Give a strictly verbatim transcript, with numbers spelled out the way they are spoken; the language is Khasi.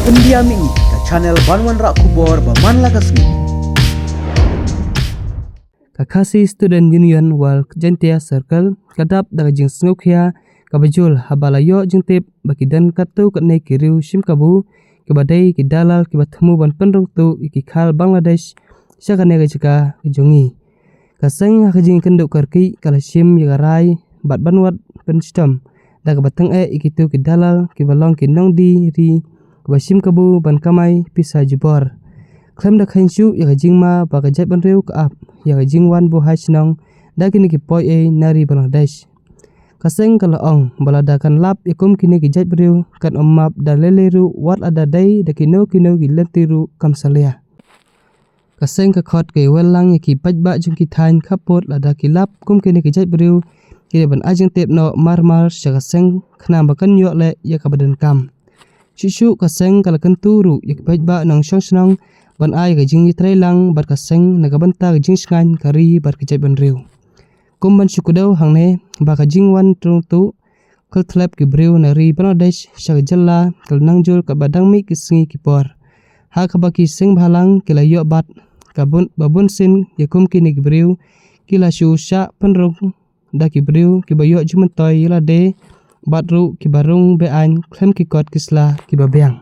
India Mini, ka channel ban wanrah khubor ba man la ka sngi. Ka Khasi Student Union World Jaintia Circle ka dap da ka jingsngewkhia kaba jur haba la ïoh jingtip ba ki don katto katne ki riew shim kabu kiba dei ki dalal kiba thmu ban pynrung tuh ïa ki khal Bangladesh sha kane ka jaka ka jong ngi. Ka seng ha ka jingkynduh kyrkieh ka la shim ïa ka rai bad ban wad pynshitom da kaba tyngeh ïa kito ki dalal kiba long ki nongdie ri kiba shim kabu ban kamai pisa jubor. Khlem da kheiñ shuh ïa ka jingma ba ka jaitbynriew ka ap ïa ka jingwan buh hai shnong da kine ki poiei na ri Bangladesh. Ka seng ka la ong ba lada kan lap ïa kum kine ki jaitbynriew kan ym map da lei lei ruh wat lada dei da kino kino ki lynti ruh kam salia. Ka seng ka khot ka ïawar lang ïa ki paidbah jong ki thaiñ khappud lada ki lap kum kine ki jaitbynriew ki dei ban ai jingtip noh mar mar sha ka seng khnang ba kan ïoh leh ïa kaba donkam. Shuh shuh ka seng ka la kyntu ruh ïa ki paidbah nongshong shnong ban ai ka jingïatreilang bad ka seng na ka bynta ka jingshngaiñ ka ri bad ka jaitbynriew. Kum ban shu kdew hangne ba ka jingwan rung tuh khlem thlep ki briew na ri Bangladesh sha ka jylla ka la nang jur katba dang mih ki sngi ki por. Ha kaba ki seng bhalang ki la ïoh bat ka bun ba bun sien ïa kum kine ki briew ki la shu shah pynrung da ki briew kiba ïoh jingmyntoi ïa lade bad ruh kiba rung be-aiñ khlem ki kot ki sla kiba biang.